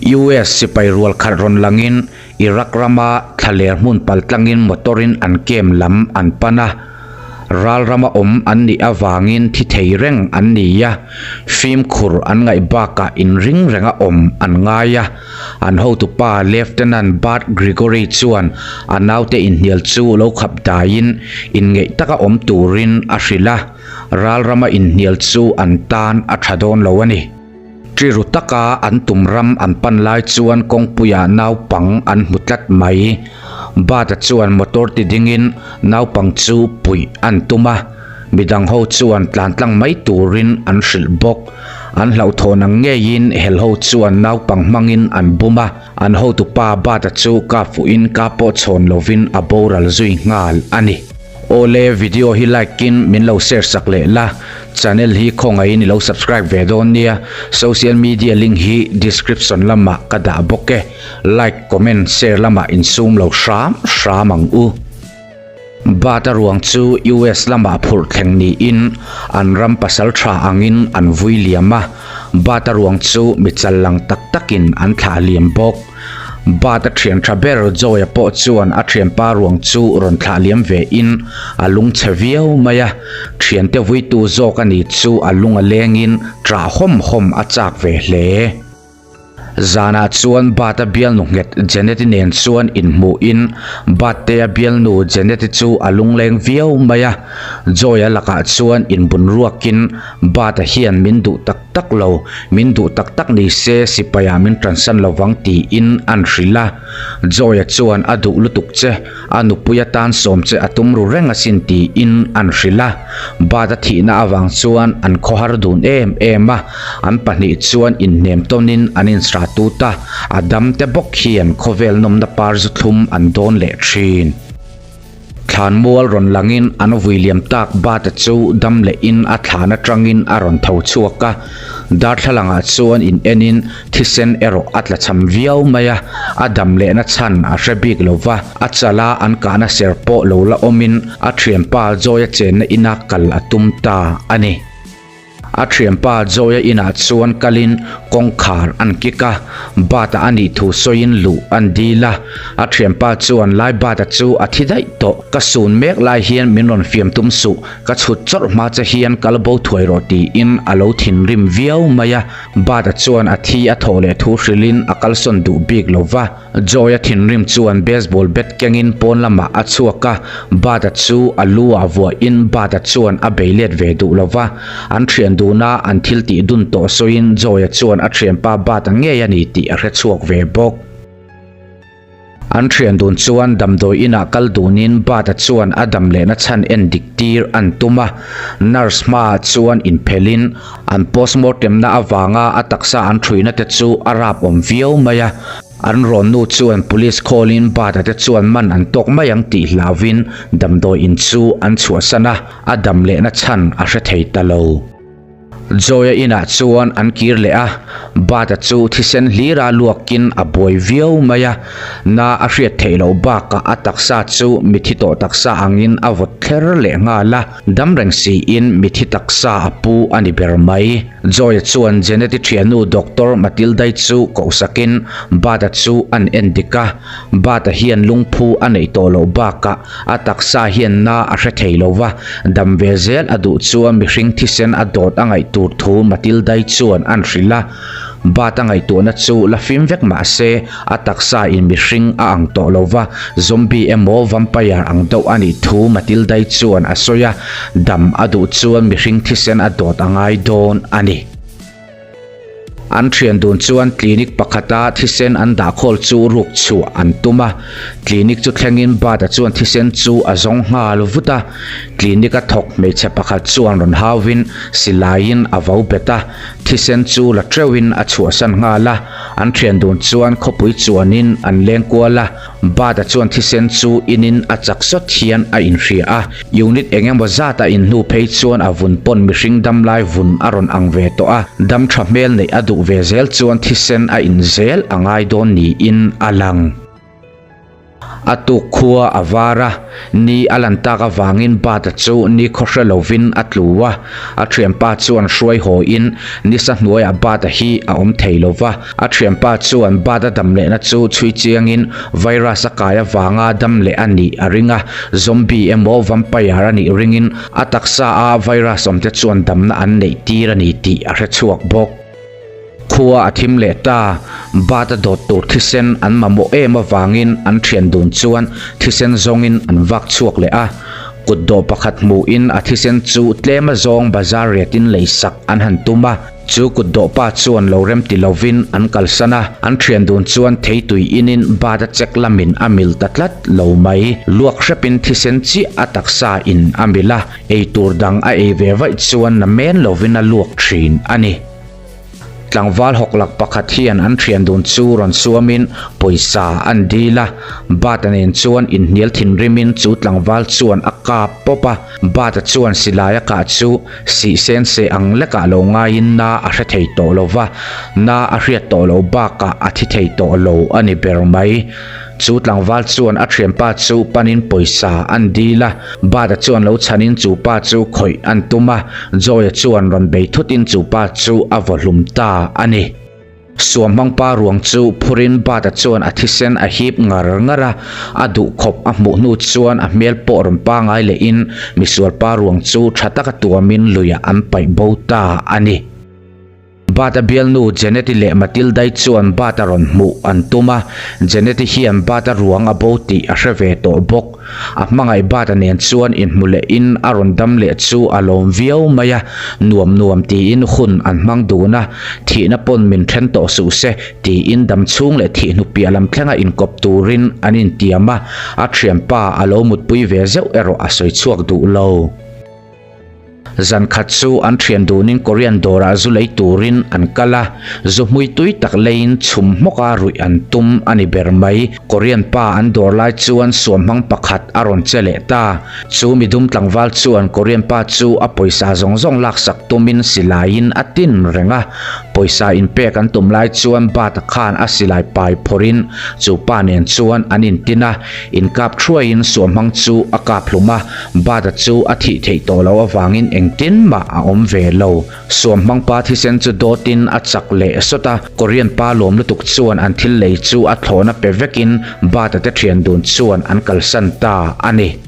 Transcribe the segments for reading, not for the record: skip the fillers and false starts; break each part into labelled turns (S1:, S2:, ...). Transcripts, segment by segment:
S1: US sipai rual khat rawn langin Iraq rama thlaler hmun paltlangin motor-in an camp lam an pan a. Ral rama awm an nih avangin thi thei reng an ni a, fimkhur an ngaih bakah inring renga awm an ngai a. An hotupa Lieutenant Bart Gregory chuan a naute inhnial chu lo khap daiin inngeih taka awm turin a hrilh a, ral rama inhnial chu an tan a tha dawn lo a ni. Ṭiru taka an tum ram an pan lai chuan kawngpuiah naupang an hmu tlat mai. Bart-a chuan motor ti dingin naupang chu puih an tum a, midang ho chuan tlan tlang mai turin an hrilh bawk. An hlauhthawn ang ngeiin hel ho chuan naupang hmangin an bum a, an hotupa Bart-a chu kap fuhin kap pawh chhawn lovin a boral zui nghal a ni. Awle video hi like in min lo share sak leh la, channel hi khawngaihin i lo subscribe ve dawn nia, social media link hi description lamah ka dah bawk e, like comment share lamah insum lo hram hram ang u. Bata ruang chu US lamah phurh thleng niin an ram pasal tha angin an vui liam a, Bata ruang chu mi chal lang tak takin an thlah liam bawk. Bat a thian tha ber Joy-a pawh chuan a thianpa ruang chu rawn thlah liam ve in a lung chhe viau mai a, thiante vuitu zawk a ni chu a lung a lengin ṭah hawm hawm a chak ve hle. Zanah chuan Bat-a bialnu nghet Janet-i nen chuan inhmuhin Bat-te-a bialnu Janet-i chu a lungleng viau mai a, Joy-a lakah chuan inbun ruakin Bat-a hian min duh tak tak lo, min duh tak tak ni se sipaiah min transan lo vang tiin an hrilh a. Joy-a chuan a duh lutuk che, a nupui atan sawm che a tum ru reng asin tiin an hrilh a. Bat-a thihna avang chuan an khawhar dun em em a, an pahnih chuan inhnem tawnin an insra tut a, a dam te bawk hian khawvel nawmna par zu thlum an dawn leh thin. Thlanmual rawn langin an vui liam tak Bata chu dam lehin a thlan atangin a rawn tho chhuak a, darthlalangah chuan in enin thisen erawh a tla cham viau mai a, a dam lehna chhan a hre bik lo va, a chala an kahna ser pawh lo la awmin a thianpa Joy-a chenna ina kal a tum ta a ni. A thianpa Joy-a inah chuan kalin kawngkhar an kik a, Bata a nih thu sawiin luh an dil a. A thianpa chuan lai Bata chu a thi daih tawh, ka sun mek lai hian min rawn fiam tum suh, ka chhut chawrh hma che hian kal bo thuai rawh tiin a lo thinrim viau mai a. Bata chuan a thi a thawh leh thu hrilhin a kalsawn duh bik lo va. Joy-a thinrim chuan baseball bat kengin pawn lamah a chhuak a, Bud-a chu a lu ah vuahin Bud-a chuan a bei let ve duh lo va. An thian duna an thil tih dun tawh sawiin Joy-a chuan a thianpa Bud-a ngei a ni tih a hre chhuak ve bawk. An thian dun chuan damdawi inah kal dunin Bud-a chuan a dam lehna chhan en dik tir an tum a, nurse hmaah chuan inphelhin an postmortem na avanga a taksa an thuina te chu a rap awm viau mai a. An rawn nu chuan police call-in Bata te chuan man an tawk mai ang tih hlauvin damdawi in chu an chhuahsan a, a dam lehna chhan a hre thei ta lo. Joy-a inah chuan an kir leh a, Bata chu thisen hlira luakin a buai viau mai a, na a hriat theih loh bakah a taksa chu mithi tawh taksa angin a vawt thler leh nghal a. Dam reng siin mithi taksa a pu a ni ber mai. Joy-a chuan Janet-i thiannu Doctor Matilda-i chu kohsakin Bud-a chu an en dik a. Bud-a hian lungphu a neih tawh loh bakah a taksa hian na a hre thei lo va, dam ve zel a duh chuan mihring thisen a dawt a ngaih tur thu Matilda-i chuan an hrilh a. Bat a ngaihtuahna chu la fim vek mah se, a taksa in mihring a ang tawh lo va, zombie emaw vampire ang deuh a nih thu Matilda-i chuan a sawi a, dam a duh chuan mihring thisen a dawt a ngai dawn a ni. An thian dun chuan clinic pakhata thisen an dahkhawl chu ruk chhuah an tum a, clinic chu thlengin Bat-a chuan thisen chu a zawng nghal vut a, clinic a thawk hmeichhe pakhat chuan rawn hauvin silaiin a vo bet a, Thisen chu la teuhin a chhuahsan nghal a, an thian dun chuan khawpui chuanin an leng kual a, Bata chuan thisen chu inin a chak sawt hian a inhria a, unit eng emaw zat a inhnu phei chuan a vun pawn mihring damlai vun a rawn ang ve tawh a, dam tha hmel neih a duh ve zel chuan thisen a in zel a ngai dawn niin a lang. A tuk khua a var a, ni a lan tak avangin Bata chu ni khaw hre lovin a tlu a. A thianpa chuan hruai hawiin nisa hnuaiah Bata hi a awm thei lo va. A thianpa chuan Bata dam lehna chu chhui chiangin virus a kai avanga dam leh a nih a ring a, zombie emaw vampire a nih ringin a taksa a virus awmte chuan damna an neih tir a ni tih a hre chhuak bawk. Khua a thim leh ta, Bat a dawt tur thisen an mamawh em avangin an thian dun chuan thisen zawngin an vak chhuak leh a. Kut dawh pakhat hmuhin a thisen chu tlem a zawng bazar riatin lei sak an han tum a. Chu kut dawh pa chuan lo rem ti lovin an kalsan a, an thian dun chuan theitui inin Bat a chek lamin a mil ta tlat lo mai. Luak hrepin thisen chiah a taksa in a mil a, ei tur dang a ei ve vaih chuan na men lovin a luak thin a ni. Tlangval hawklak pakhat hian an thian dun chu rawn suamin pawisa an dil a, Bata nen chuan inhnial thinrimin chu tlangval chuan a kap pawp a, Bata chuan silai a kah chu sih sen seh ang lekah lo ngaiin na a hre thei tawh lo va, na a hriat tawh loh bakah a thi thei tawh lo a ni ber mai. Chu tlangval chuan a thianpa chu panin pawisa an dil a, Bata chuan lo chhanin chu pa chu khawih an tum a, Joy-a chuan rawn bei thutin chu pa chu a vaw hlum ta a ni. Suamhmangpa ruang chu phurin Bata chuan a thisen a hip ngar ngar a, a duh khawp a hmuh hnu chuan a hmel pawh rawn pangai lehin misualpa ruang chu tha taka tuamin luiah an paih bo ta a ni. Bata bialnu Jeneti leh Matilda-i chuan Bata rawn hmuh an tum a, Jeneti hian Bata ruang a bo tih a hre ve tawh bawk. A hmangaih Bata nen chuan inhmu lehin a rawn dam leh chu a lawm viau mai a, nuam nuam tiin hun an hmang dun a, thihna pawn min then tawh suh se tiin dam chhung leh thih hnu piah lam thlenga inkawp turin an intiam a, a thianpa a lo mutpui ve zeuh erawh a sawi chhuak duh lo. Zan khat chu an thian dunin Korean dawrah zu lei turin an kal a, zu hmui tui tak leiin chhum hmawka ruih an tum a ni ber mai. Korean pa an dawr lai chuan suamhmang pakhat a rawn che leh ta. Chu midum tlangval chuan Korean pa chu a pawisa zawng zawng laksak tumin silaiin a tin reng a. Pawisa inpek an tum lai chuan Bata khan a silai pai phawrhin chu pa nen chuan an intin a. Inkap thuaiin suamhmang chu a kap hlum a, Bata chu a thih theih tawh loh avangin engtin mah a awm ve lo. Suamhmang pa thisen chu dawtin a chak leh sawt a, Korean pa lawm lutuk chuan an thil lei chu a thlawhna pe vekin Bata te thian dun chuan an kalsan ta a ni.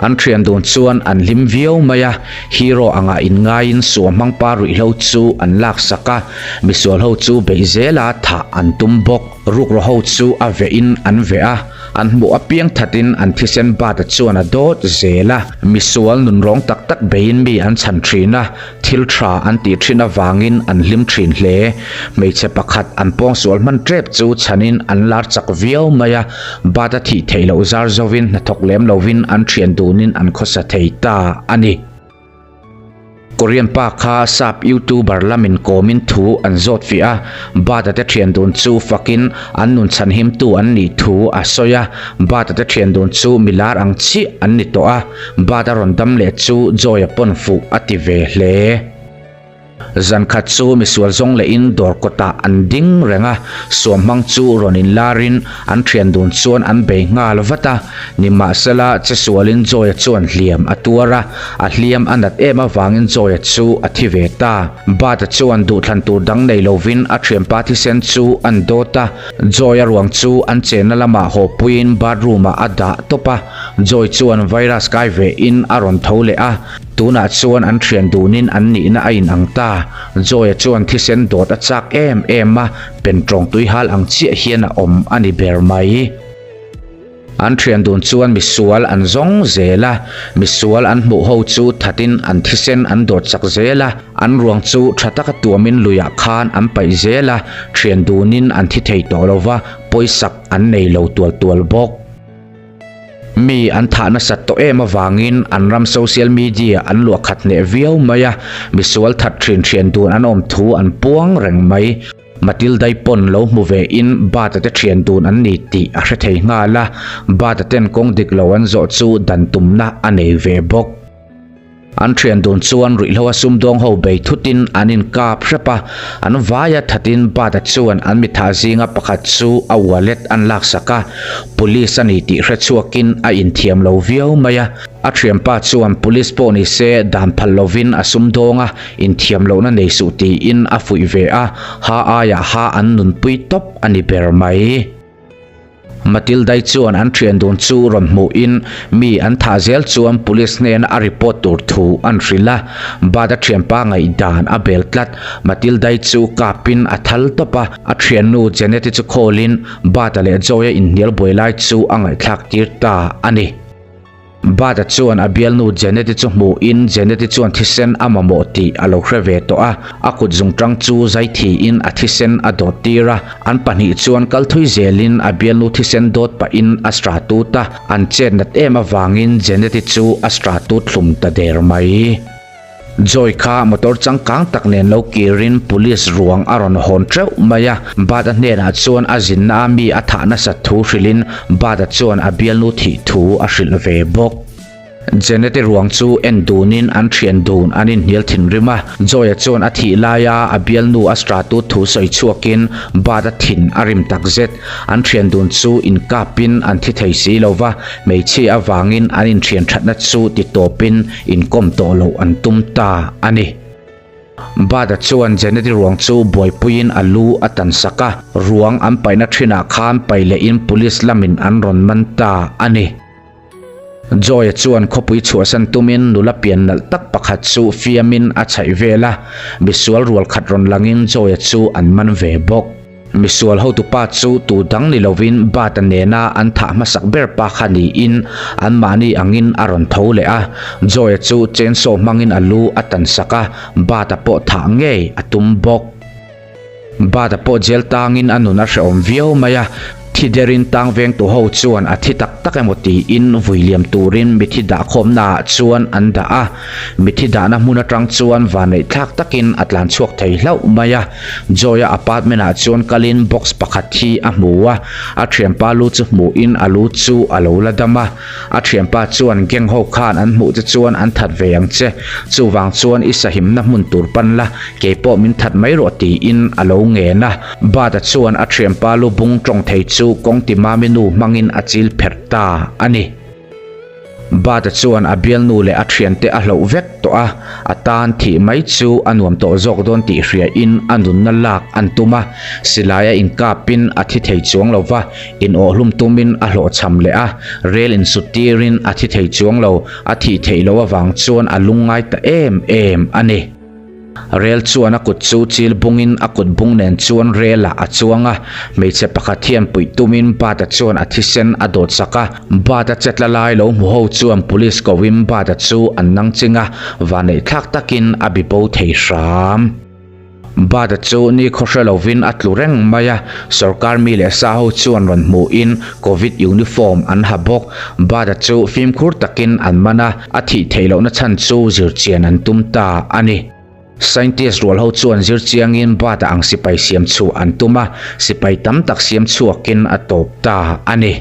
S1: An thian dun chuan an hlim viau mai a, hero angah inngaiin suamhmang pa ruihhlo chu an laksak a, misual ho chu beih zela thah an tum bawk. Rukro ho chu a vehin an veh a, an hmuh apiang thatin an thisen bat chuan a dawt zel a. Misual nunrawng tak tak beiin mi an chhan thin a, thil tha an tih thin avangin an hlim thin hle. Hmeichhe pakhat an pawngsual hman tep chu chhanin an lar chak viau mai a, bat a thih theih loh zar zovin hnathawk lem lovin an thian dunin an khawsa thei ta a ni. Korean pa kha sap youtuber lamin kawmin thu an zawt fiah a, Bata te thian dun chu fakin an nun chhanhimtu an nih thu a sawi a, Bata te thian dun chu milar ang chiah an ni tawh a, Bata rawn dam leh chu Joy-a pawn fuh a ti ve hle. Zan khat chu misual zawng lehin dawr kawtah an ding reng a, suamhmang chu rawn inlarin an thian dun chuan an bei nghal vat a. Nimahsela, chesualin Joy-a chuan hliam a tuar a, a hliam a nat em avangin Joy-a chu a thi ve ta. Bata chuan duhthlan tur dang nei lovin a thianpa thisen chu an dawt a, Joy-a ruang chu an chenna lamah haw puiin bathroom-ah a dah tawp a, Joy chuan virus kai vein a rawn tho leh a. Tunah chuan an thian dunin an nihna a inang ta. Joy-a chuan thisen dawt a chak em em a, pentawng tuihal ang chiah hian a awm a ni ber mai. An thian dun chuan misual an zawng zel a, misual an hmuh ho chu thatin an thisen an dawt chak zel a, an ruang chu tha taka tuamin luiah khan an paih zel a, thian dunin an thi thei tawh lo va, pawisak an nei lo tual tual bawk. Mi an thah nasat tawh em avangin an ram social media an luah khat hneh viau mai a, misual that thin thian dun an awm thu an puang reng mai. Matildai pawn lo hmu ve in Bata te thian dun an ni tih a hre thei nghal a, Bata ten kawng dik lo an zawh chu dan tumna a nei ve bawk. An thian dun chuan ruihhlo a sumdawng ho bei thutin an inkap hrep a, an vaia thatin Bata chuan an mitha zinga pakhat chu a wallet an laksak a, police a ni tih hre chhuakin a inthiam lo viau mai a. A thianpa chuan police pawh ni se dan phal lovin a sumdawng a, inthiam lohna nei suh tiin a fuih ve a, ha aiah ha an nunpui tawp a ni ber mai. Matildai chuan an thian dun chu rawn hmuhin mi an thah zel chuan police hnena a report tur thu an hrilh a, Bada thianpa ngaihdan a bel tlat. Matildai chu kapin a thal tawp a, a thiannu Janet-i chu call-in Bada leh Joy-a inhnial buai lai chu a ngaihthlak tir ta a ni. Bata chuan a bialnu Janet-i chu hmuhin Janet-i chuan thisen a mamawh tih a lo hre ve tawh a, a kut zungtang chu zai thiin a thisen a dawt tir a, an pahnih chuan kal thui zelin a bialnu thisen dawt pahin a stra tut a, an chet nat em avangin Janet-i chu a stra tut hlum ta der mai. Joy kha motor changkang tak nen lo kirin police ruang a rawn hawn teuh mai a, Bata hnenah chuan a zinna a mi a thah nasat thu hrilhin Bata chuan a bialnu thih thu a hrilh ve bawk. Janet-i ruang chu en dunin an thian dun an inhnial thinrim a, Joy-a chuan a thih laia a bialnu a stratut thu sawi chhuakin Bata thin a rim takzet. An thian dun chu inkapin an thi thei si lo va, hmeichhia avangin an inthian thatna chu ti tawpin inkawm tawh loh an tum ta a ni. Bada chuan Janet-i ruang chu buaipuiin a lu a tan sak a, ruang an paihna thinah khan paih lehin police lamin an rawn man ta a ni. Joy-a chuan khawpui chhuahsan tumin nula pian nalh tak pakhat chu fiamin a chhaih vel a, misual rual khat rawn langin Joy-a chu an man ve bawk. Misual hotupa chu tu dang ni lovin Bata nena an thah hmasak ber pa kha niin anmahni angin a rawn tho leh a, Joy-a chu chainsaw hmangin a lu a tan sak a, Bata pawh thah ngei a tum bawk. Bata pawh jail tangin a nun a hrehawm viau mai a, thi derin tang vengtu ho chuan a thi tak tak emaw tiin vui liam turin mithi dahkhawmna ah chuan an dah a, mithi dahna hmun atang chuan vanneih thlak takin a tlan chhuak thei hlauh mai a, Joy-a apartment ah chuan kalin box pakhat hi a hmu a, a thianpa lu chu hmuhin a lu chu a lo la dam a. A thianpa chuan gang ho khan an hmuh che chuan an that ve ang che, chuvang chuan i sahimna hmun tur pan la, keipawh min that mai rawh tiin a lo ngen a. Bata chuan a thianpa lu bung tawng thei chu kawng ti mami nu hmangin a chil pherh ta a ni. Bata chuan a bialnu leh a thiante a hloh vek tawh a, a tan thih mai chu a nuam tawh zawk dawn tih hriain a nunna lak an tum a, silai a inkapin a thi thei chuang lo va, Inawhhlum tumin a hlawhchham leh a, rel insut tirin a thi thei chuang lo, a thih theih loh avang chuan a lungngai ta em em a ni. Rel chuan a kut chu chil bungin a kut bung nen chuan relah a chuang a, hmeichhe pakhat hian puih tumin Bata chuan a thisen a dawt sak a, Bata chetla lai lo hmu ho chuan police koin Bata chu an nangching a, vaneihthlak takin a bibo thei hram. Bata chu ni khawhre lovin a tlu reng mai a, sorkar mi leh sa ho chuan rawn hmuhin Covid uniform an ha bawk. Bata chu fimkhur takin an man a, a thih theih lohna chhan chu zirchian an tum ta a ni. Scientist rual ho chuan zirchiangin Bata ang sipai siam chhuah an tum a, sipai tam tak siam chhuakin a tawp ta a ni.